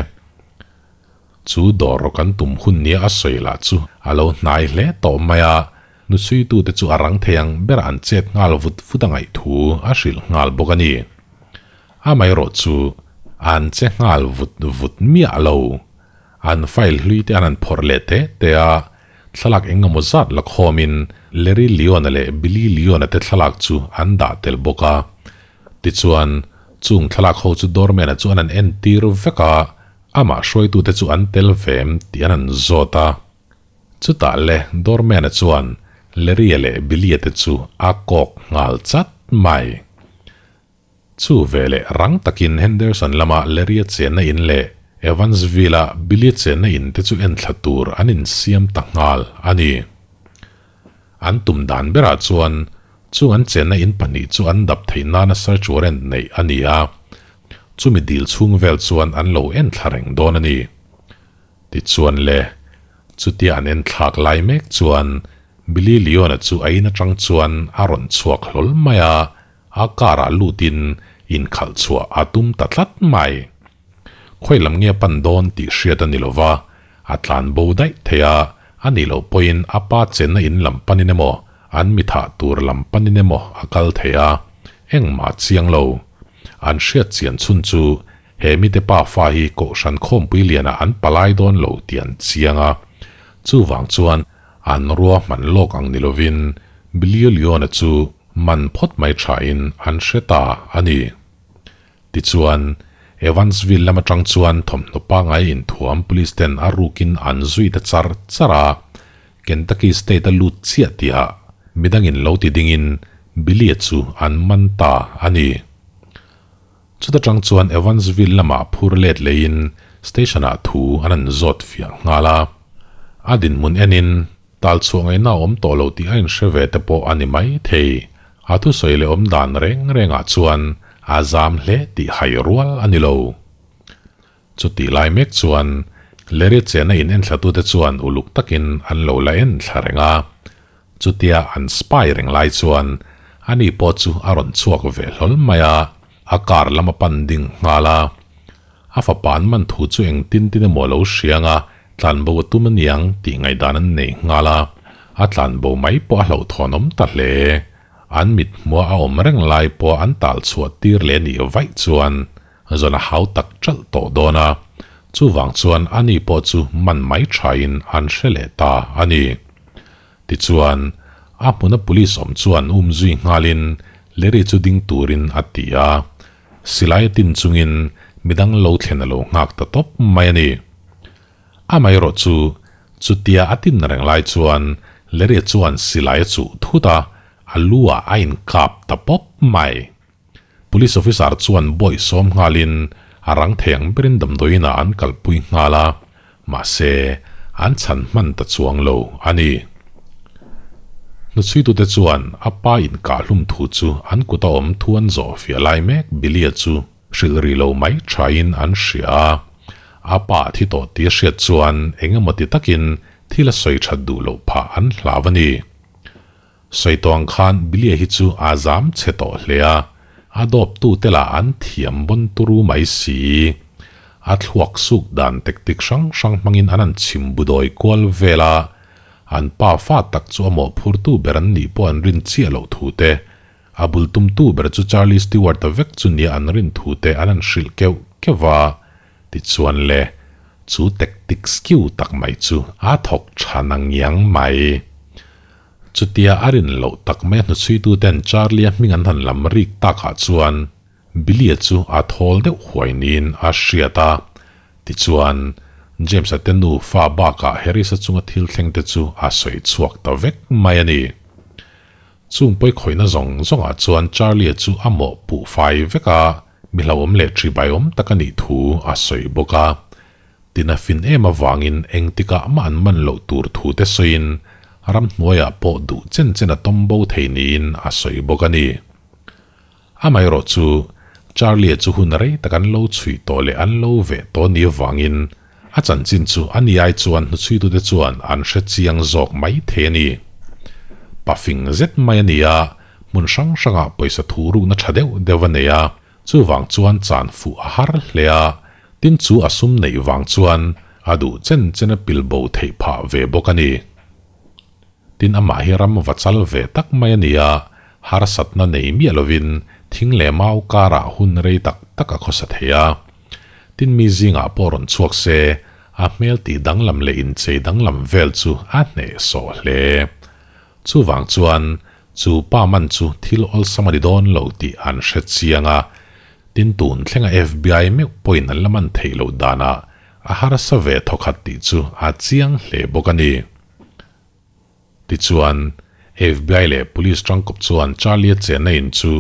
Chu dawr rawk an tum hun nia a sawi lah chu a lo hnai hle tawh mai a, nuchhuitute chu a rang thei ang ber an chet nghal vut vut a ngaih thu a hrilh nghal bawk a ni. Amaherawh chu an che nghal vut vut miah lo. An file hlui te an han phawrh leh te te a, thlalak eng emaw zat la khawmin Larry Leon-a leh Billy Leon-a te thlalak chu an dah tel bawk a. Tichuan, chung thlalak ho chu doorman-a chu an han entir vek a, Amah hruaitute chu an tel vem tih an han zawt a. Chutah le doorman-a chuan Larry-a leh Billy-a te chu a kawk nghal chat mai. Chu veleh rang takin Henderson lama Larry-a chenna in leh Evansville-a Billy-a chenna in te chu enthla tur an insiam ta nghal a ni. An tum dan berah chuan chung an chenna in pahnih chu an dap theih nana search warrant neih a ni a, chumi dil chhung vel chuan an lo en thla reng dawn a ni. Tichuan le, chutia an en thlak lai mek chuan Billy Leon-a chu a in atang chuan a rawn chhuak hlawl mai a, a car-ah lutin inkhalh chhuah a tum ta tlat mai. Khawi lam nge a pan dawn tih hriat a ni lo va, a tlan bo daih thei a, a nih loh pawhin a pa chenna in lam panin emaw, an mi thah tur lam panin emaw a kal thei a, engmah chiang lo. An hriat chian chhun chu he mite pa fa hi Kohhran khawmpui lianah an palai dawn lo tih an chiang a, chuvang chuan an ruahman lawk ang ni lovin Billy Leon-a chu man phawt mai thain an hre ta a ni. Tichuan, Evansville lam atang chuan thawmhnaw pangngai inthuam police ten a rukin an zui ta char char a, Kentucky state a lut chiah tihah midangin lo ti dingin Billy-a chu an man ta a ni. Chuta tang chuan Evansville lamah phur let leiin station-ah thu an han zawt fiah nghal a. A dinhmun enin Tal chhuah ngaihna a awm tawh lo tih a inhre ve te pawh a ni mai thei. A thusawi leh awm dan reng rengah chuan a zam hle tih hai rual a ni lo. Chutih lai mek chuan Larry chena in enthlatute chuan uluk takin an lo la enthla reng a. Chutia an spy reng lai chuan ani pawh chu a rawn chhuak ve hlawl mai a, a car lam a pan ding nghal a. A fapa an man thu chu engtin tin emaw a lo hriang a, tlanbo a tum aniang tih ngaihdan an nei nghal a, a tlanbo mai pawh a hlauhthawnawm ta hle. An mit hmua a awm reng lai pawh an tal chhuah tir leh nih vaih chuan zawn a hau tak ṭalh tawh dawn a, chuvang chuan ani pawh chu man mai ṭhain an hre leh ta a ni. Tichuan, a hmuna police awm chuan um zui nghalin Larry chu ding turin a ti a. Silai a tin chungin midang lo thlen a lo nghak ta tawp mai a ni. Amaherawh chu, chutia a tin reng lai chuan Larry-a chuan silai a chuh thut a, a lu ah a inkap ta pawp mai. Police officer chuan bawih sawm nghalin a rang thei ang berin damdawiin ah an kalpui nghal a, Mahse, an chhan hman ta chuang lo a ni. Hnuchhuitute chuan a pa inkahhlum thu chu an kuta awm thu an zawh fiah lai mek Billy-a chu hrilh rih lo mai thain an hria a. A pa a thi tawh tih a hriat chuan eng emaw ti takin thil a sawi that duh loh phah an hlau a ni. Sawi tawh ang khan Billy-a hi chu a zam chhe tawh hle a, a dawptute lah an thiam bawn turu mai si. A thluak suk dan tactic hrang hrang hmangin an han chhim budawi kual vel a, an pa fa tak chu a mawhphurtu ber an nih pawh an rin chiah loh thu te, a bul tumtu ber chu Charlie Stewart-a vek chu nia an rin thu te an han hrilh keuh keuh va. Tichuan le, chu tactic skill tak mai chu a thawk tha nangiang mai. Chutia a rin loh tak mai a hnuchhuituten Charlie-a hming an han lam rik takah chuan Billy-a chu a thawl deuh huai niin a hriat a. Tichuan, James-a te nufa bakah Harris-a chunga thil thleng te chu a sawi chhuak ta vek mai a ni. Chung pawikhawihna zawng zawngah chuan Charlie-a chu a mawh puh fai vek a, mi hlauhawm leh ṭhibaiawm tak a nih thu a sawi bawk a. Tina fin em avangin engtikah mah an man loh tur thu te sawiin ramhnuaiah pawh duh chen chen a tawm bo thei niin a sawi bawk a ni. Amaherawh chu Charlie-a chu hun rei tak an lo chhui tawh leh an lo veh tawh ni avangin a chanchin chu a ni ai chuan hnuchhuitute chuan an hre chiang zawk mai thei a ni. Pafing zet mai a ni a, hmun hrang hrangah pawisa thu rukna tha deuh deuh a nei a, Chuvang chuan chan fuh a har hle a, tin chu a sum neih vang chuan a duh chen chen a pil bo theih phah ve bawk a ni. Tin amah hi ram va chal ve tak mai a ni a, harsatna nei miah lovin thing leh mau karah hun rei tak tak a khawsa thei a. Tin mi zingah pawh rawn chhuak se, a hmel tih danglam leh inchei danglam vel chu a hnehsawh hle. Chuvang chuan Chu pa man chu thil awlsam a ni dawn lo tih an hre chiang a, tin tun thlenga FBI meuh pawhin an la man theih loh danah a harsa ve thawkhat tih chu a chiang hle bawk a ni. Tichuan, FBI leh Police tangkawp chuan Charlie-a chenna in chu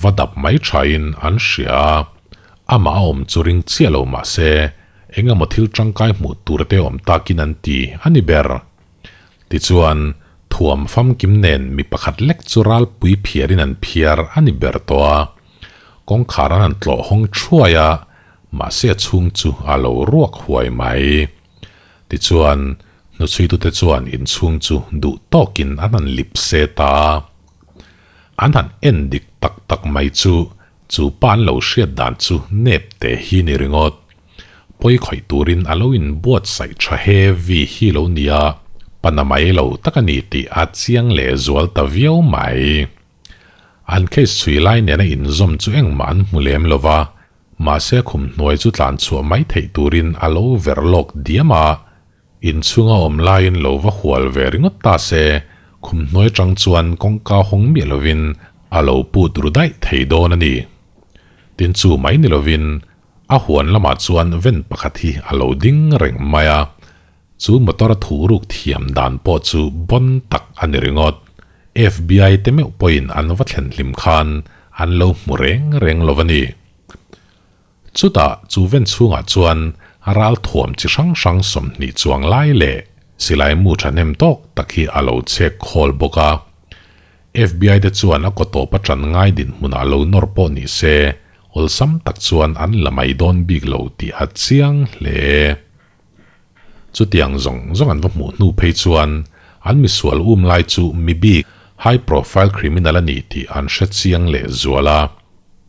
va dap mai thain an hria a, amah a awm chu ring chiah lo mah se eng emaw thil tangkai hmuh tur te awm takin an ti a ni ber. Tichuan, thuam famkim nen mi pakhat lek chu ralpui phiarin an phiar a ni ber tawh a. Kawngkhar an han tlawh hawng thuai a, mahse a chhung chu a lo ruak huai mai. Tichuan, hnuchhuitute chuan inchhung chu duh tawkin an han lip se ta a. An han en dik tak tak mai chu, chu pa an lo hriat dan chu nep te hi ni ringawt. Pawi khawih turin a lo inbuatsaih tha heavy hi lo nia, pana mai lo tak a ni tih a chiang leh zual ta viau mai. An case chhui lai nena inzawm chu engmah an hmu lem lo va, mahse khum hnuai chu tlan chhuah mai theih turin a lo ver lawk diam a, inchhunga awm laiin lo va hual ve ringawt ta se, khum hnuai atang chuan kawngka hawng miah lovin a lo put ru daih thei dawn a ni. Tin chu mai ni lovin A huan lamah chuan ven pakhat hi a lo ding reng mai a, chu motor a thu ruk thiam dan pawh chu bawn tak a ni ringawt. FBI te meuh pawhin an va thlen hlim khan an lo hmu reng reng lo a ni. Chutah chu ven chhungah chuan ral thuam chi hrang hrang 20 chuang lai leh silai mu thahnem tawk tak hi a lo chhek khawl bawk a. FBI te chuan a kaw tawp a tan ngai dinhmunah lo nawr pawh ni se, awlsam tak chuan an la mai dawn bik lo tih a chiang hle. Chutiang zawng zawng an va hmuh hnu phei chuan an misual um lai chu mi bik, high profile criminal a ni tih an hre chiang leh zual a.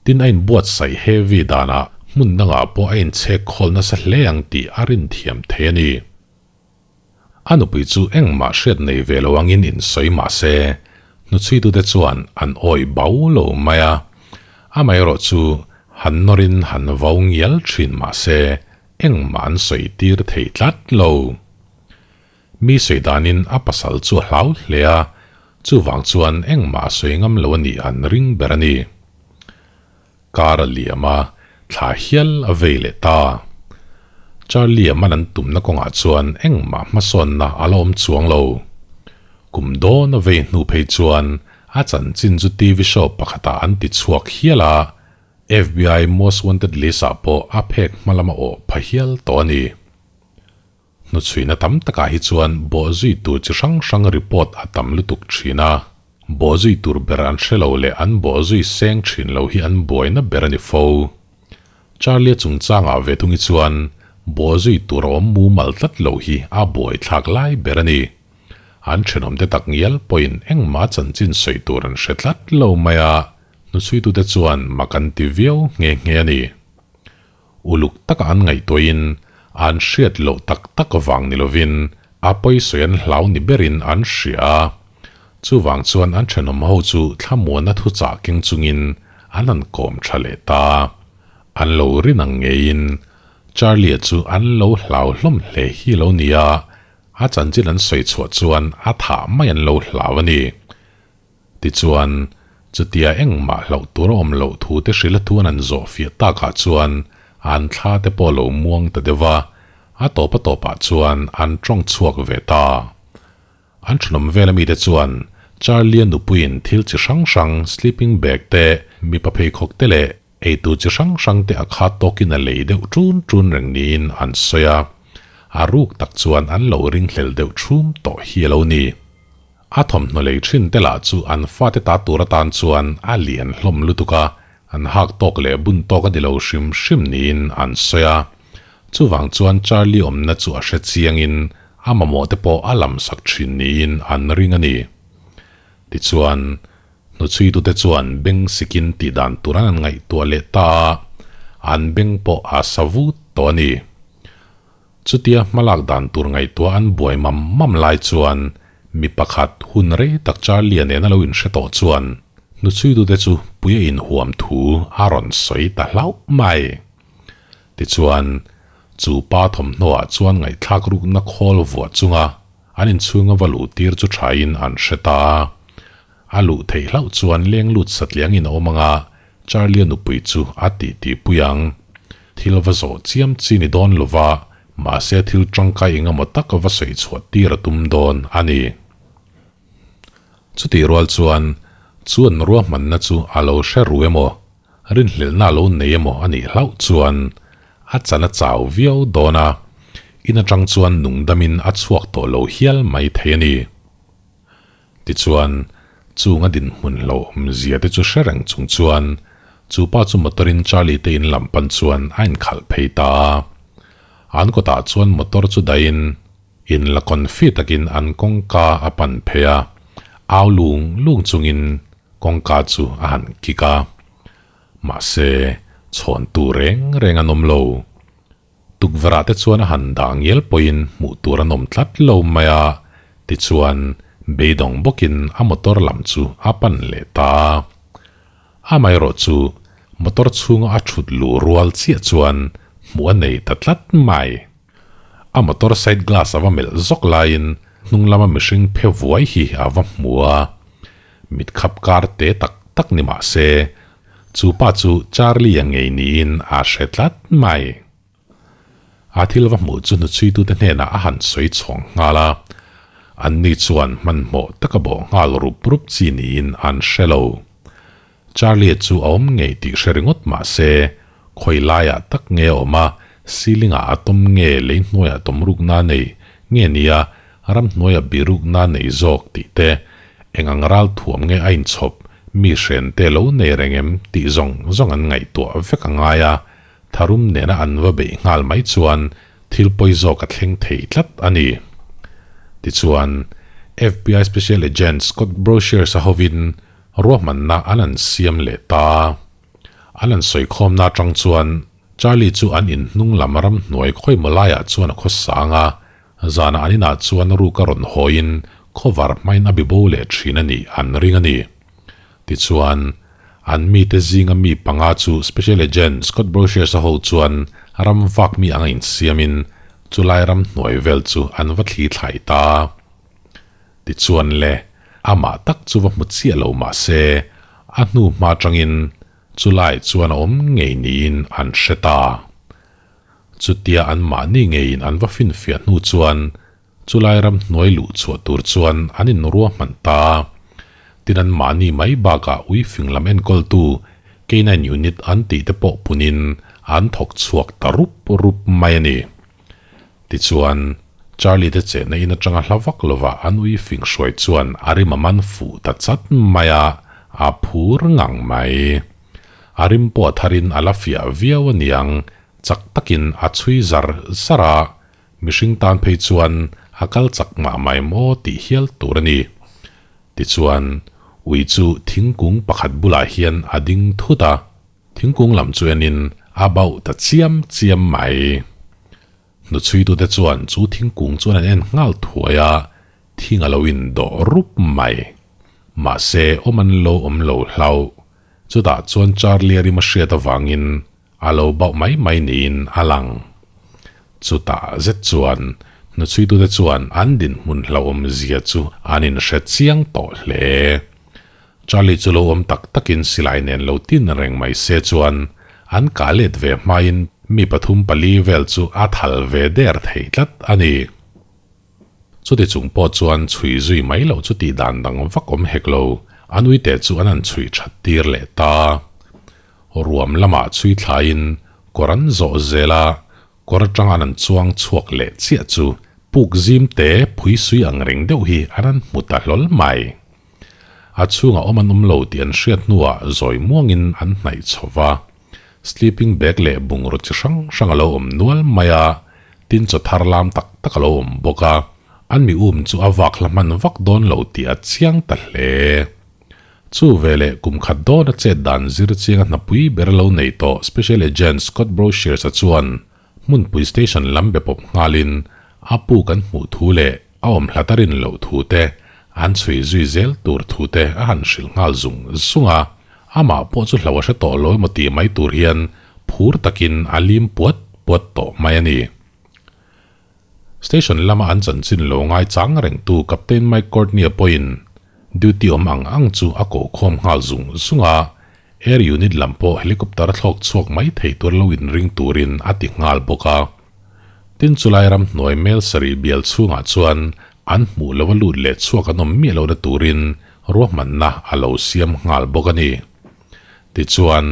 Tin a inbuatsaih heavy danah hmun dangah pawh a inchhek khawl nasa hle ang tih a rinthiam thei a ni. A nupui chu engmah hriat nei ve lo angin insawi mah se, hnuchhuitute chuan an awih bau lo mai a. Amaherawh chu han nawrin han vau ngial thin mah se, engmah an sawi tir thei tlat lo. Mi sawi danin a pasal chu a hlau hle a, chuvang chuan engmah a sawi ngam lo a nih an ring ber a ni. Kar a liam a, thla hial a vei leh ta. Charlie-a man an tumna kawngah chuan engmah hmasawnna a la awm chuang lo. Kum dawn a vei hnu phei chuan a chanchin chu TV show pakhatah an ti chhuak hial a, FBI Most Wanted list-ah pawh a phek hma lama awh pha hial tawh a ni. Hnuchhuina tam takah hi chuan bawhzui tur chi hrang hrang report a tam lutuk thin a, bawhzui tur ber an hre lo leh an bawhzui seng thin lo hi an buaina ber a ni fo. Charlie-a chungchangah ve thung hi chuan Bawhzui tur a awm mumal tlat lo hi a buaithlak lai ber a ni. An thenawmte tak ngial pawhin engmah chanchin sawi tur an hre tlat lo mai a, hnuchhuitute chuan mak an ti viau nghe nghe a ni. Uluk taka an ngaihtuahin an hriat loh tak tak vang ni lovin a pawisawi an hlau ni berin an hria a. Chuvang chuan an thenawm ho chu thlamuanna thuchah keng chungin an han kawm tha leh ta. An lo rin ang ngeiin Charlie-a chu an lo hlau hlawm hle hi lo nia, a chanchin an sawi chhuah chuan a thah mai an lo hlau a ni. Tichuan, chutia engmah hlauh tur a awm loh thu te hrilh a tuan an zawh fiah takah chuan an thla te pawh a lo muang ta deuh va, a tawp a tawpah chuan an tawng chhuak ve ta. An thenawm vel ami te chuan Charlie-a nupuiin thil chi hrang hrang, sleeping bag te, mipa pheikhawk te leh eitur chi hrang hrang te a khat tawkin a lei deuh ṭun ṭun reng niin an sawi a, a ruk tak chuan an lo ringhlel deuh ṭhum tawh hi a lo ni. A thawmhnaw lei thin te lah chu an fate ta tur atan chuan a lian hlawm lutuk a, an hak tawk leh bun tawk a ni lo hrim hrim niin an sawi a. Chuvang chuan Charlie awmna chu a hre chiangin a mamawh te pawh a lam sak thin niin an ring a ni. Tichuan, hnuchhuitute chuan beng sikin tih dan tur an han ngaihtuah leh ta a, an beng pawh a sa vut tawh a ni. Chutia hmalak dan tur ngaihtuah an buai mam mam lai chuan mi pakhat hun rei tak Charlie-a nena lo inhre tawh chuan hnuchhuitute chu pui a inhuam thu a rawn sawi ta hlauh mai. Tichuan, chu pa thawmhnaw-ah chuan ngaihthlak rukna khawl vuah chunga an inchhunga va luh tir chu thain an hre ta a. A luh theih hlauh chuan leng lut satliangin a awm anga Charlie-a nupui chu a titi pui ang. Thil va zawh chiam chi ni dawn lova, mahse thil tangkai eng emaw tak va sawi chhuah tir a tum dawn a ni. Chutih rual chuan, chu an ruahmanna chu a lo hre ru emaw, rinhlelhna a lo nei emaw a nih hlauh chuan a chan a chau viau dawn a, in atang chuan nungdamin a chhuak tawh lo hial mai thei a ni. Tichuan, chung a dinhmun hlauhawm zia te chu hre reng chung chuan chu pa chu motor in Charlie te in lam pan chuan a inkhalh phei ta a. An kawtah chuan motor chu dahin in la confi takin an kawngka a pan phei a, au lung lung chungin kawngka chu a han kik a. Mahse, chhawntu reng reng an awm lo. Tukverh ah te chuan a han dah ngial pawhin hmuh tur an awm tlat lo mai a, tichuan beidawng bawkin a motor lam chu a pan leh ta a. Amaherawh chu motor chhunga a thut luh rual chiah chuan hmuh a nei ta tlat mai. A motor side glass a va melh zawk laiin hnung lama mihring phe vuai hi a va hmu a, mitkhap kar te tak tak ni mah se Chu pa chu Charlie-a ngei niin a hre tlat mai. A thil va hmuh chu hnuchhuitute hnenah a han sawi chhawng nghal a, anni chuan hmanhmawh taka bawh nghal rup rup chi niin an hre lo. Charlie-a chu a awm ngei tih hre ringawt mah se, khawi laiah tak nge a awm a, ceiling-ah a tawm nge lei hnuaiah tawmrukna nei nge nia Ramhnuaia birukna nei zawk tih te, eng ang ral thuam nge a inchhawp, mi hren te lo nei reng em tih zawng zawng an ngaihtuah vek a ngai a, tharum nena an va beih nghal mai chuan thil pawi zawk a thleng thei tlat a ni. Tichuan, FBI Special Agent Scott Brosiers-a hovin ruahmanna an an siam leh ta. An an sawikhawmna atang chuan Charlie chu an inhnung lam ramhnuai khawimaw laiah chuan a khawsang a, Zanah an inah chuan ruk a rawn hawiin khawvar hmain a bibo leh thin a nih an ring a ni. Tichuan, an mite zinga mi panga chu Special Agent Scott Brosius-a ho chuan ram vak mi anga insiamin chulai ram hnuai vel chu an va thli thlai ta. Tichuan le, amah tak chu va hmu chiah lo mah se, a hnu hma atangin chulai chuan a awm ngei niin an hre ta. Chutia anmahni ngeiin an va finfiah hnu chuan chulai ram hnuai luh chhuah tur chuan an inruahman ta a. Tin anmahni mai bakah uifing lam enkawltu K-nine unit an tih te pawh punin an thawk chhuak ta rup rup mai a ni. Tichuan, Charlie te chenna in atanga hla vak lovah an uifing hruai chuan a rim a man fuh ta chat mai a, a phur ngang mai. A rim pawh a tharin a la fiah viau a niang. Chak takin a chhui zar zar a, mihring tan phei chuan a kal chak mah mai maw tih hial tur a ni. Tichuan, ui chu thingkung pakhat bulah hian a ding thut a, thingkung lam chu enin a bauh ta chiam chiam mai. Hnuchhuitute chuan chu thingkung chuan an en nghal thuai a, thing a lo indawh rup mai. Mahse, awm an lo awm lo hlauh. Chutah chuan Charlie-a rim a hriat avangin a lo bauh mai mai niin a lang. Chutah zet chuan hnuchhuitute chuan an dinhmun hlauhawm zia chu an inhre chiang tawh hle. Charlie chu lo awm tak takin silai nen lo tin reng mai se chuan an kah let ve hmain mi pathum pali vel chu a thal ve der thei tlat a ni. Chuti chung pawh chuan chhui zui mai loh chu tih dan dang vak awm hek lo, an uite chu an han chhui that tir leh ta. Ruam lamah chhui thlaiin kawr an zawh zel a, kawr atanga an han chuang chhuak leh chiah chu puk zim te phui sui ang reng deuh hi an han hmu ta hlawl mai. A chhungah awm an awm lo tih an hriat hnuah zawi muangin an hnaih chho va. Sleeping bag leh bungraw chi hrang hrang a lo awm nual mai a, tin chaw thar lam tak tak a lo awm bawk a. An mi um chu a vak hla hman vak dawn lo tih a chiang ta hle. Chu veleh kum khat dawn a chet dan zir chiang a hnapui ber lo nei tawh Special Agent Scott Broshears-a chuan hmunpui station lam be pawp nghalin a pu kan hmuh thu leh a awm hlat a rin loh thu te, an chhui zui zel tur thu te a han hrilh nghal zung zung a. Amah pawh chu hlo a hre tawh lo emaw tih mai tur hian phur takin a lim puat puat tawh mai a ni. Station lama an chanchin lo ngai chang rengtu Captain Mike Courtney-a pawhin duty awm ang ang chu a koh khawm nghal zung zung a, Air Unit lam pawh helicopter a thlawk chhuak mai thei tur lo inring turin a ti nghal bawk a. Tin chulai ram hnuai mel sarih bial chhungah chuan an hmuh lova lut leh chhuak an awm miah lohna turin ruahmanna a lo siam nghal bawk a ni. Tichuan,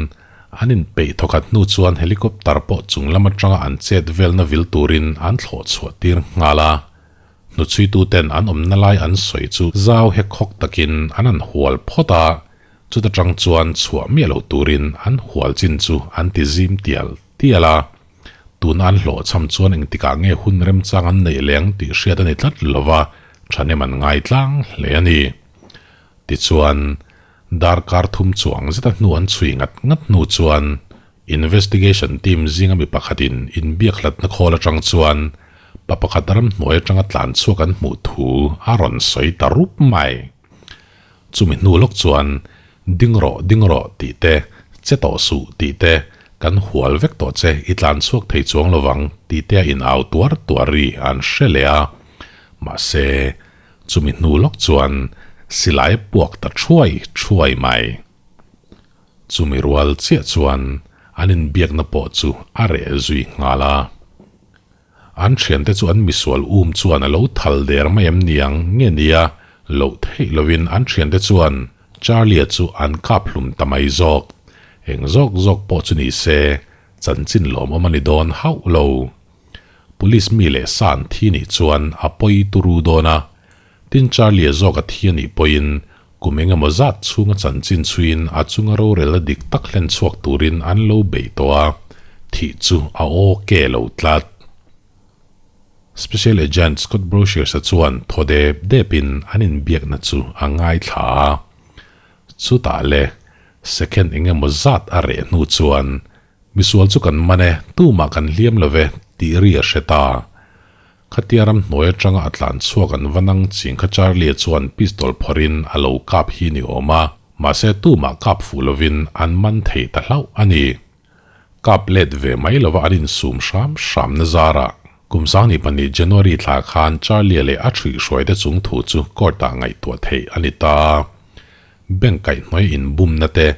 an inpeih thawkhat hnu chuan helicopter pawh chung lam atanga an chet velna vil turin an thlawh chhuah tir nghal a. Hnuchhuituten an awmna lai an sawi chu zau hek hawk takin an han hual phawt a, chuta tang chuan chhuah miah lo turin an hual chin chu an ti zim tial tial a. Tuna an hlawhchham chuan engtikah nge hun remchang an neih leng tih hriat a ni tlat lova, thahnem an ngai tlang hle a ni. Tichuan, Darkar thum chuang zeta hnu an chhui ngat ngat hnu chuan Investigation team zinga mi pakhatin inbiak hlatna khawl atang chuan pa pakhat ramhnuai atanga tlan chhuak an hmuh thu a rawn sawi ta rup mai. Chumi hnu lawk chuan ding rawh ding rawh tih te, che tawh suh tih te, kan hual vek tawh che i tlan chhuak thei chuang lovang tih te a in au tuar tuar ri an hre leh a. Mahse, Chumi hnu lawk chuan silai a puak ta thuai thuai mai. Chumi rual chiah chuan an inbiakna pawh chu a reh zui nghal a. An thiante chu an misual um chuan a lo thal der mai em niang nge nia loh theih lovin an thiante chuan Charlie-a chu an kap hlum ta mai zawk. Eng zawk zawk pawh chu ni se chanchin lawmawm a ni dawn hauh lo. Police mi leh sa an thi nih chuan a pawi turu dawn a, tin Charlie-a zawk a thi a nih pawhin kum eng emaw zat chhunga chanchin chhuiin a chunga rorelna dik tak hlen chhuak turin an lo bei tawh a, thih chu a aw ke lo tlat. Special Agent Scott Broshears-a chuan thaw dep depin an inbiakna chu a ngaithla a, chutah le second eng emaw zat a reh hnu chuan Misual chu kan man e, tumah kan hliam lo ve, tih ri a hre ta. Khatia ramhnuai atanga a tlan chhuak an va nang ching kha Charlie-a chuan pistol phawrhin a lo kap hi ni awm a, mahse tumah kap fuh lovin an man thei ta hlauh a ni. Kap let ve mai lova an insum hram hram na zarah. Kum 2002 January thla khan Charlie-a leh a ṭhuihhruaite chung thu chu court-ah ngaihtuah theih a ni ta. Bank kaihhnawih inbumna te,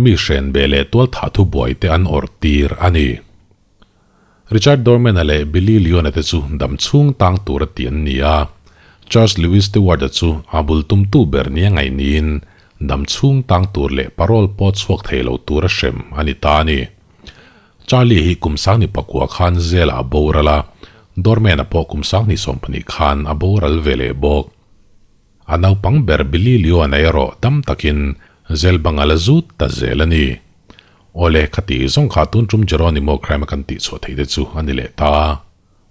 mi hren be leh tualthah thubuai te an awrh tir a ni. Richard Dorman-a leh Billy Leon-a te chu dam chhung tang tura ti an ni a, Charles Lewis Stewart-a chu a bul tumtu ber nia ngaih niin dam chhung tang tur leh parole pawh chhuak thei lo tura hrem a ni ta a ni. Charlie hi kum 2009 khan zelah a boral a, Dorman-a pawh kum 2020 khan a boral ve leh bawk. A naupang ber Billy Leon-a erawh dam takin zel bang a la zut ta zel a ni. Awle, khati zawng kha tun tum Jeronimo crime a kan tih chhuah theih te chu a ni leh ta.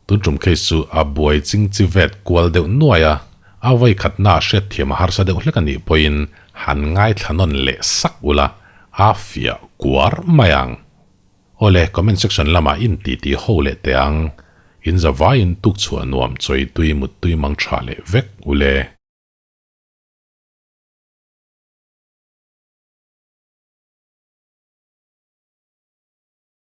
Tun tum case chu a buai ching chi vet kual deuh nuai a, a vawi khatna a hriat thiam a harsa deuh hlek a nih pawhin han ngaithla nawn leh sak ula a fiah kuar mai ang. Awle, comment section lamah in ti ti ho leh teh ang. In zavaiin tuk chhuah nuam chawi tui mut tui mang tha leh vek ule.